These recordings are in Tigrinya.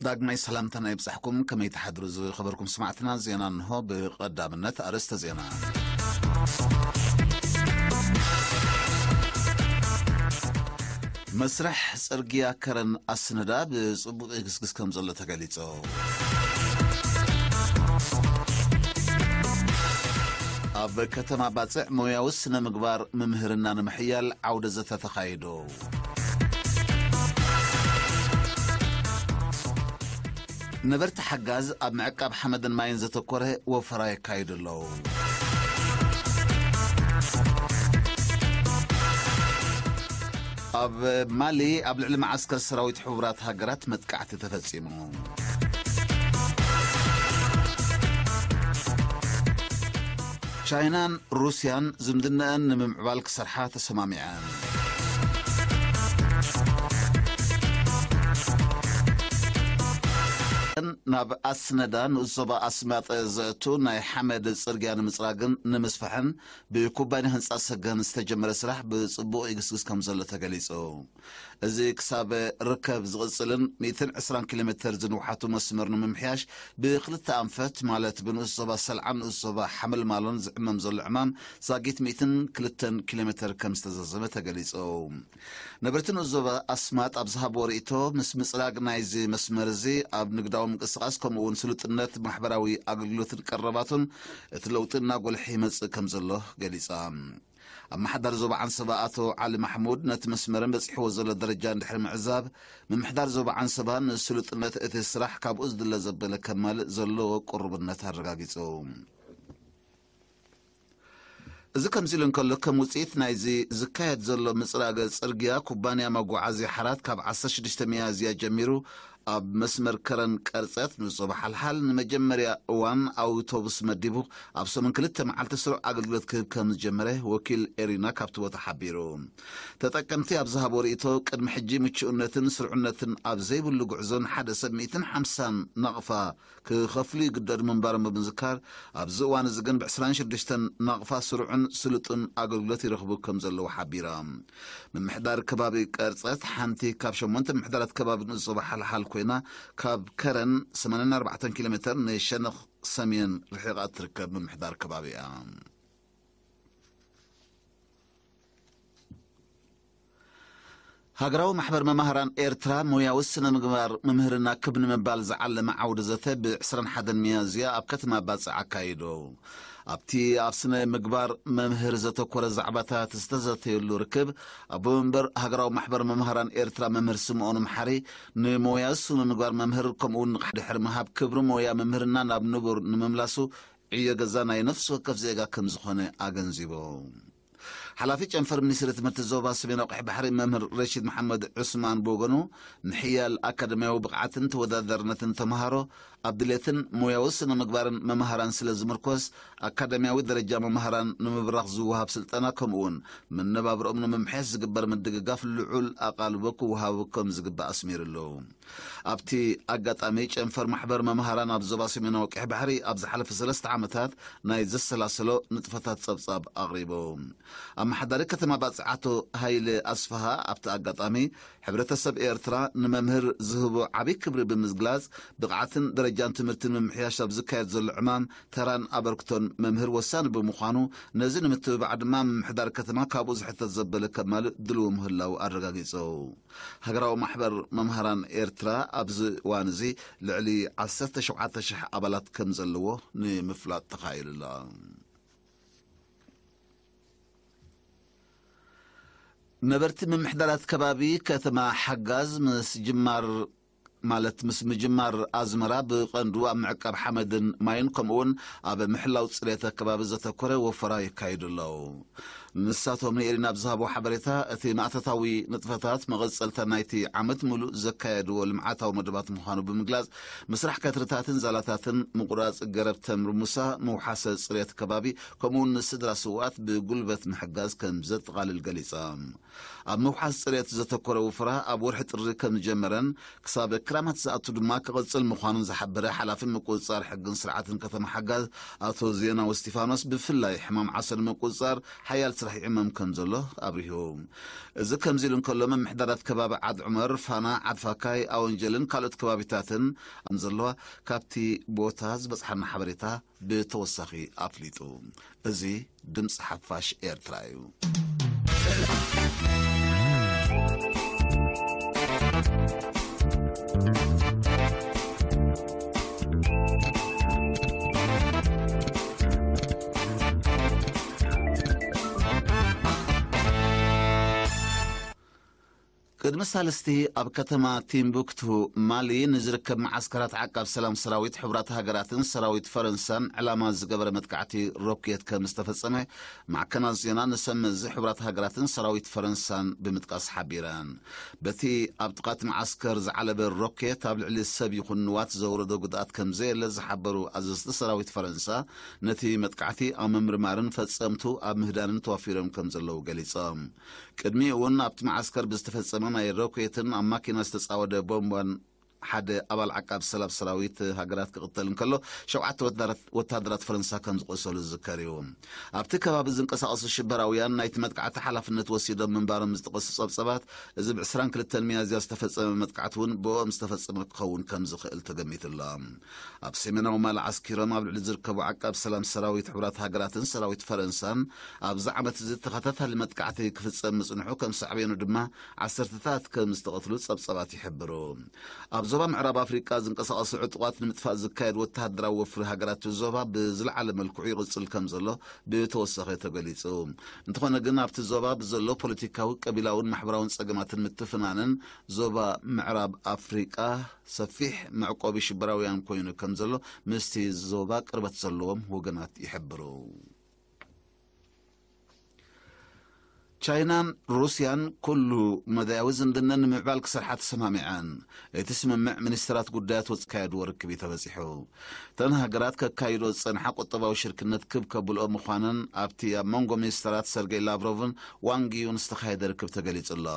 ዳግማይ ሰላምታና ይብጻሕኩም። ከመይ ትሓድሩ ዝኸበርኩም ስማዕትና? ዜና እንሆ። ብቐዳምነት ኣርእስተ ዜና። መስርሕ ጽርግያ ከረን ኣስነዳ ብጽቡቕ ይግስግስ ከም ዘሎ ተገሊጹ። ኣብ ከተማ ባጽዕ ሞያዊ ስነ ምግባር ምምህርና ንምሕያል ዓውደ ዘተ ተኻይዱ። ነበርቲ ሓጋዝ ኣብ ምዕቃብ ሓመድን ማይን ዘተኮረ ወፈራ የካይዱ ኣለዉ። ኣብ ማሊ ኣብ ልዕሊ መዓስከር ሰራዊት ሕቡራት ሃገራት መጥቃዕቲ ተፈጺሙ። ቻይናን ሩስያን ዝምድነአን ንምምዕባል ክሰርሓ ተሰማሚዐን። ናብ ኣስነዳ ንኡስ ዞባ ኣስማጠ ዘእቱ ናይ ሓመድ ጽርግያ ንምጽራግን ንምስፋሕን ብኩባንያ ህንጻ ሰገን ዝተጀመረ ስራሕ ብጽቡቕ ይግስግስ ከም ዘሎ ተገሊጹ። እዚ ክሳብ ርከብ ዝቕጽልን ሚእትን ዕስራን ኪሎ ሜተር ዝንውሓቱ መስመር ንምምሕያሽ ብክልተ ኣንፈት፣ ማለት ብንኡስ ዞባ ሰልዓን ንኡስ ዞባ ሓመልማሎን ዝዕመም ዘሎ ዕማም ዛጊት ሚእትን ክልተን ኪሎ ሜተር ከም ዝተዛዘመ ተገሊጹ። ነበርቲ ንኡስ ዞባ ኣስማጥ ኣብ ዝሃብዎ ርእይቶ፣ ምስ ምጽራግ ናይዚ መስመር እዚ ኣብ ንግዳዊ ምንቅስቓስ ከምኡ እውን ስሉጥነት ማሕበራዊ ኣገልግሎትን ቀረባቱን እቲ ለውጢ እናጎልሐ ይመጽእ ከም ዘሎ ገሊጻ። ኣመሓዳሪ ዞባ ዓንሰባ ኣቶ ዓሊ ማሕሙድ ነቲ መስመርን በጺሕዎ ዘሎ ደረጃ እንድሕሪ ምዕዛብ፣ ምምሕዳር ዞባ ዓንሰባ ንስሉጥነት እቲ ስራሕ ካብኡ ዝድለ ዘበለ ከማልእ ዘለዎ ቅሩብነት ኣረጋጊጹ። እዚ ከምዚ ኢሉ እንከሎ፣ ከም ውጽኢት ናይዚ ዝካየድ ዘሎ ምጽራግ ጽርግያ፣ ኩባንያ መጓዓዝያ ሓራት ካብ ዓሰርተ ሽዱሽተ ሚያዝያ ጀሚሩ ኣብ መስመር ከረን ቀርጸት ንኡስ ዞባ ሓልሓል ንመጀመርያ እዋን ኣውቶቡስ መዲቡ ኣብ ሰሙን ክልተ መዓልቲ ስሩዕ ኣገልግሎት ክህብ ከም ዝጀመረ ወኪል ኤሪና ካብቲ ቦታ ሓቢሩ። ተጠቀምቲ ኣብ ዝሃቦ ርእይቶ፣ ቅድሚ ሕጂ ምቹእነትን ስሩዕነትን ኣብ ዘይብሉ ጉዕዞ ንሓደ ሰብ ሚእትን ሓምሳን ናቕፋ ክኸፍሉ ይግደዱ ምንባሮም ብምዝካር፣ ኣብዚ እዋን እዚ ግን ብዕስራን ሽዱሽተን ናቕፋ ስሩዕን ስሉጥን ኣገልግሎት ይረኽቡ ከም ዘለዉ ሓቢራ። ምምሕዳር ከባቢ ቀርጸት ሓንቲ ካብ ሸሞንተ ምምሕዳራት ከባቢ ንኡስ ዞባ ሓልሓል ኮይና፣ ካብ ከረን ሰማንያን ኣርባዕተን ኪሎ ሜተር ንሸነኽ ሰሜን ርሒቓ እትርከብ ምምሕዳር ከባቢ እያ። ሃገራዊ ማሕበር መማህራን ኤርትራ ሞያዊ ስነ ምግባር ምምህርና ክብ ንምባል ዝዓለመ ዓውዲ ዘተ ብ ዕስራን ሓደን ሚያዝያ ኣብ ከተማ ባጽዕ ኣካይዱ። ኣብቲ ኣብ ስነ ምግባር መምህር ዘተኮረ ዛዕባታት ዝተዘተየሉ ርክብ፣ ኣቦ መንበር ሃገራዊ ማሕበር መማህራን ኤርትራ መምህር ስምኦን መሓሪ፣ ንሞያ ስነ ምግባር መምህር ከምኡ እውን ድሕሪ ምሃብ ክብሪ ሞያ መምህርና ናብ ንቡር ንምምላሱ ዕዮ ገዛ ናይ ነፍሲ ወከፍ ዜጋ ከም ዝኾነ ኣገንዚቦም። ሓላፊ ጨንፈር ሚኒስትሪ ትምህርቲ ዞባ ሰሜናዊ ቀይሕ ባሕሪ መምህር ረሺድ መሓመድ ዑስማን ብወገኑ፣ ምሕያል ኣካደሚያዊ ብቕዓትን ተወዳዳርነትን ተምሃሮ ኣብ ድሌትን ሞያዊ ስነ ምግባርን መምሃራን ስለ ዝምርኮስ፣ ኣካደሚያዊ ደረጃ መምሃራን ንምብራኽ ዝወሃብ ስልጠና ከምኡውን መነባብርኦም ንምምሕያሽ ዝግበር ምድግጋፍ ልዑል ኣቓልቦ ክወሃቦ ከም ዝግባእ ኣስሚሩሉ። ኣብቲ ኣጋጣሚ ጨንፈር ማሕበር መምሃራን ኣብ ዞባ ሰሜናዊ ቀይሕ ባሕሪ ኣብ ዝሓለፈ ሰለስተ ዓመታት ናይ ዘሰላሰሎ ንጥፈታት ጸብጻብ ኣቕሪቡ። ኣመሓዳሪ ከተማ ባጽዕ ኣቶ ሃይለ ኣስፍሃ ኣብቲ ኣጋጣሚ፣ ሕብረተሰብ ኤርትራ ንመምህር ዝህቦ ዓቢ ክብሪ ብምግላጽ፣ ብቕዓትን ደረጃን ትምህርቲ ንምምሕያሽ ኣብ ዝካየድ ዘሎ ዕማም ተራን ኣበርክቶን መምህር ወሳኒ ብምዃኑ፣ ነዚ ንምትብባዕ ድማ ምምሕዳር ከተማ ካብኡ ዝሕተት ዘበለ ከማልእ ድልው ምህላው ኣረጋጊጹ። ሃገራዊ ማሕበር መምሃራን ኤርትራ ኣብዚ እዋን እዚ ልዕሊ ዓሰርተ ሸውዓተ ሽሕ ኣባላት ከም ዘለዎ ንምፍላጥ ተኻኢሉ ኣሎ። ነበርቲ ምምሕዳራት ከባቢ ከተማ ሓጋዝ ምስ ጅማር፣ ማለት ምስ ምጅማር ኣዝመራ ብቐንዱ ኣብ ምዕቃብ ሓመድን ማይን ከምኡውን ኣብ ምሕላው ጽሬት ኣከባቢ ዘተኮረ ወፈራ የካይዱ ኣለዉ። ንሳቶም ንኤሪና ኣብ ዝሃቦ ሓበሬታ፣ እቲ ማእቶታዊ ንጥፈታት መቐጸልታ ናይቲ ዓመት ምሉእ ዘካየድዎ ልምዓታዊ መደባት ምዃኑ ብምግላጽ፣ ምስራሕ ከትርታትን ዛላታትን፣ ምቑራጽ ገረብ ተምሪ ሙሳ፣ ምውሓሰ ጽሬት ከባቢ፣ ከምኡውን ንስድራ ስውኣት ብጉልበት ምሕጋዝ ከም ዘጠቓልል ገሊጻ። ኣብ ምውሓስ ጽሬት ዘተኮረ ውፍራ ኣብ ወርሒ ጥሪ ከም ዝጀመረን ክሳብ ክራማት ዝኣቱ ድማ ክቕጽል ምዃኑን ዝሓበረ ሓላፊ ምቁጽጻር ሕግን ስርዓትን ከተማ ሓጋዝ ኣቶ ዜናዊ እስቲፋኖስ፣ ብፍላይ ሕማም ዓሶ ንምቁጽጻር ሓያል ስራሕ ይዕመም ከም ዘሎ ኣብሪሁ። እዚ ከምዚ ኢሉ እንከሎ፣ ምምሕዳራት ከባቢ ዓድ ዑመር፣ ፋና፣ ዓድ ፋካይ፣ ኣወንጀልን ካልኦት ከባቢታትን ከም ዘለዋ ካብቲ ቦታ ዝበጽሓና ሓበሬታ ብተወሳኺ ኣፍሊጡ። እዚ ድምፂ ሓፋሽ ኤርትራ እዩ። ቅድሚ ሳልስቲ ኣብ ከተማ ቲምቡክቱ ማሊ ንዝርከብ መዓስከራት ዓቃብ ሰላም ሰራዊት ሕቡራት ሃገራትን ሰራዊት ፈረንሳን ዕላማ ዝገበረ መጥቃዕቲ ሮኬት ከም ዝተፈጸመ ማዕከናት ዜና ንሰምዚ ሕቡራት ሃገራትን ሰራዊት ፈረንሳን ብምጥቃስ ሓቢረን። በቲ ኣብ ጥቓት መዓስከር ዝዓለበ ሮኬት ኣብ ልዕሊ ሰብ ይኹን ንዋት ዘውረዶ ጉድኣት ከም ዘየለ ዝሓበሩ ኣዘዝቲ ሰራዊት ፈረንሳ፣ ነቲ መጥቃዕቲ ኣብ ምምርማርን ፈጸምቱ ኣብ ምህዳንን ተዋፊሮም ከም ዘለዉ ገሊጾም። ቅድሚኡ እውን ኣብቲ መዓስከር ብዝተፈጸመ ናይ ሮኬትን ኣብ ማኪና ዝተጻወደ ቦምባን ሓደ ኣባል ዓቃብ ሰላም ሰራዊት ሃገራት ክቕተል እንከሎ፣ ሸውዓተ ወታደራት፣ ወታደራት ፈረንሳ ከም ዝቆሰሉ ዝዝከር እዩ። ኣብቲ ከባቢ ዝንቀሳቐሱ ሽበራውያን ናይቲ መጥቃዕቲ ሓላፍነት ወሲዶም ምንባሮም ዝጠቐሱ ጸብጸባት፣ እዚ ብ ዕስራን ክልተን ሚያዝያ ዝተፈጸመ መጥቃዕቲ እውን ብኦም ዝተፈጸመ ክኸውን ከም ዝኽእል ተገሚቱ ኣሎ። ኣብ ሰሜናዊ ማሊ ዓስኪሮም ኣብ ልዕሊ ዝርከቡ ዓቃብ ሰላም ሰራዊት ሕቡራት ሃገራትን ሰራዊት ፈረንሳን፣ ኣብዚ ዓመት እዚ ተኸታታሊ መጥቃዕቲ ክፍጸም ምጽንሑ ከም ሳዕቤኑ ድማ ዓሰርተታት ከም ዝተቐትሉ ጸብጸባት ይሕብሩ። ኣብ ዞባ ምዕራብ ኣፍሪቃ ዝንቀሳቐሱ ዕጡቓት ንምጥፋእ ዝካየድ ወተሃደራዊ ወፍሪ ሃገራት ዞባ ብዝለዓለ መልክዑ ይቕጽል ከም ዘሎ ብተወሳኺ ተገሊጹ። እንተኾነ ግን ኣብቲ ዞባ ብዘሎ ፖለቲካዊ፣ ቀቢላውን ማሕበራውን ጸገማትን ምትፍናንን ዞባ ምዕራብ ኣፍሪቃ ሰፊሕ መዕቆቢ ሽበራውያን ኮይኑ ከም ዘሎ ምስቲ ዞባ ቅርበት ዘለዎም ወገናት ይሕብሩ። ቻይናን ሩስያን ኩሉ መዳያዊ ዝምድና ንምዕባል ክሰርሓ ተሰማሚዐን። እቲ ስምምዕ ሚኒስትራት ጉዳያት ወጻኢ ዝካየድዎ ርክብ እዩ ተበጺሑ። እተን ሃገራት ከካይዶ ዝጸንሓ ቁጠባዊ ሽርክነት ክብ ከብልኦ ምዃነን ኣብቲ ኣብ መንጎ ሚኒስትራት ሰርጌይ ላቭሮቭን ዋንግ ዩን ዝተኻየደ ርክብ ተገሊጹ ኣሎ።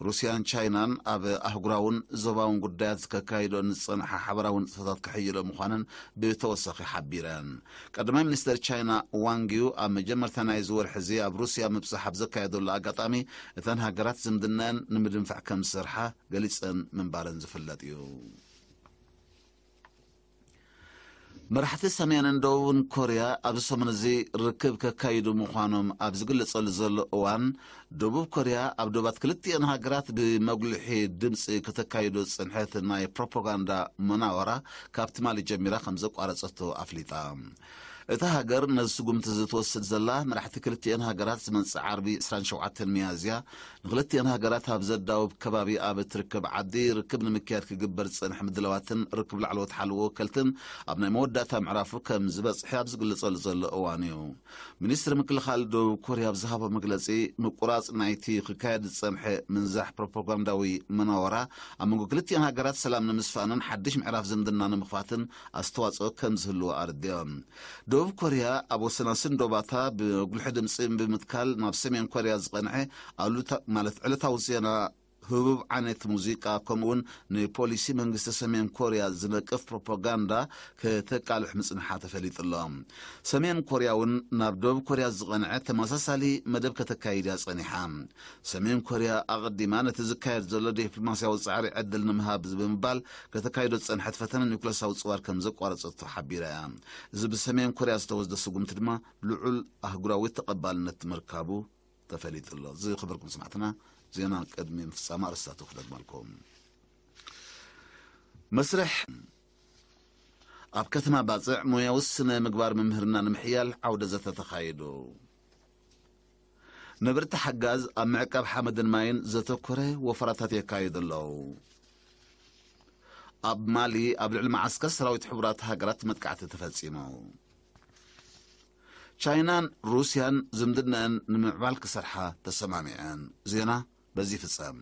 ሩስያን ቻይናን ኣብ ኣህጉራውን ዞባውን ጉዳያት ከካይዶ ንዝጸንሓ ሓበራዊ ንጥፈታት ክሕይሎ ምዃነን ብተወሳኺ ሓቢረን። ቀዳማይ ሚኒስተር ቻይና ዋንግ ዩ ኣብ መጀመርታ ናይዚ ወርሒ እዚ ኣብ ሩስያ ምብጻሕ ኣብ ዘካየደሉ ኣጋጣሚ፣ እተን ሃገራት ዝምድናን ንምድንፋዕ ከም ዝሰርሓ ገሊጸን ምንባረን ዝፍለጥ እዩ። መራሕቲ ሰሜንን ደቡብን ኮርያ ኣብዚ ሰሙን እዚ ርክብ ከካይዱ ምዃኖም ኣብ ዝግለጸሉ ዘሎ እዋን፣ ደቡብ ኮርያ ኣብ ዶባት ክልቲኤን ሃገራት ብመጉልሒ ድምፂ ከተካይዶ ዝጸንሐት ናይ ፕሮፓጋንዳ መናወራ ካብ ትማሊ ጀሚራ ከም ዘቋረጸቶ ኣፍሊጣ። እታ ሃገር ነዚ ስጉምቲ እዚ ትወስድ ዘላ፣ መራሕቲ ክልቲኤን ሃገራት ዝመጽእ ዓርቢ ዕስራን ሸውዓተን ሚያዝያ ንክልቲኤን ሃገራት ኣብ ዘዳውብ ከባቢ ኣብ እትርከብ ዓዲ ርክብ ንምክያድ ክግበር ዝጸንሐ ምድላዋትን ርክብ ላዕለዎት ሓለዎ ወከልትን ኣብ ናይ መወዳእታ ምዕራፉ ከም ዝበጽሐ ኣብ ዝግለጸሉ ዘሎ እዋን እዩ። ሚኒስትሪ ምክልኻል ደቡብ ኮርያ ኣብ ዝሃቦ መግለጺ፣ ምቁራጽ ናይቲ ክካየድ ዝጸንሐ ምንዛሕ ፕሮፓጋንዳዊ መናወራ ኣብ መንጎ ክልቲኤን ሃገራት ሰላም ንምስፋንን ሓድሽ ምዕራፍ ዝምድና ንምኽፋትን ኣስተዋጽኦ ከም ዝህልዎ ኣረዲኦም። ደቡብ ኮርያ ኣብ ወሰናስን ዶባታ ብጉልሒ ድምፂ ብምትካል ናብ ሰሜን ኮርያ ዝቐንዐ ኣሉታ-፣ ማለት ዕለታዊ ዜና፣ ህቡብ ዓይነት ሙዚቃ፣ ከምኡውን ንፖሊሲ መንግስቲ ሰሜን ኮርያ ዝነቅፍ ፕሮፓጋንዳ ከተቃልሕ ምጽንሓ ተፈሊጡ ኣሎ። ሰሜን ኮርያ እውን ናብ ደቡብ ኮርያ ዝቐንዐ ተመሳሳሊ መደብ ከተካይድ እያ ጸኒሓ። ሰሜን ኮርያ ኣቐዲማ ነቲ ዝካየድ ዘሎ ዲፕሎማስያዊ ጻዕሪ ዕድል ንምሃብ ብምባል ከተካይዶ ዝጸንሐት ፈተነ ኒውክለሳዊ ጽዋር ከም ዘቋረጸቶ ሓቢራ እያ። እዚ ብሰሜን ኮርያ ዝተወስደ ስጉምቲ ድማ ልዑል ኣህጉራዊ ተቐባልነት ምርካቡ ተፈሊጡ ኣሎ። ዝኸበርኩም ሰማዕትና፣ ዜና ቅድሚ ምፍጻም ኣርእስታቱ ክደግመልኩም። መስርሕ ኣብ ከተማ ባጽዕ ሞያዊ ስነ ምግባር ምምህርና ንምሕያል ዓውደ ዘተ ተኻይዱ። ነበርቲ ሓጋዝ ኣብ ምዕቃብ ሓመድን ማይን ዘተኮረ ወፈራታት የካይዱ ኣለዉ። ኣብ ማሊ ኣብ ልዕሊ መዓስከር ሰራዊት ሕቡራት ሃገራት መጥቃዕቲ ተፈጺሙ። ቻይናን ሩስያን ዝምድነአን ንምዕባል ክሰርሓ ተሰማሚዐን። ዜና በዚ ይፍጸም።